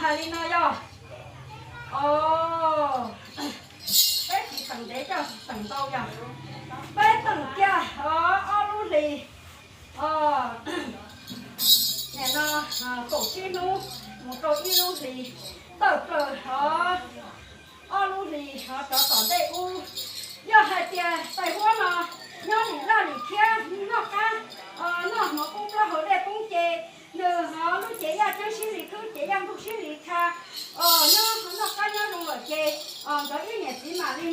Hais li no yog, o, peb tsis teem ntev coj teem ntau yog, peb teem kiag ob lub hlis, o, nim no kaum tsib hnub mus rau ib lub hlis, tawm plaws hov ob lub hlis hov rov tom ntej ub. Yog hais tias tais huab no nyob lim laj lim thiab noj qab, noj hmoov poob plaub hau dej poob ces nws hov lub cev yaj ceeb sib li khwb, cev yaj ntuj sib li kha, nyob noj qab nyob zoo lawm ces nkawd ib niam txiv mam li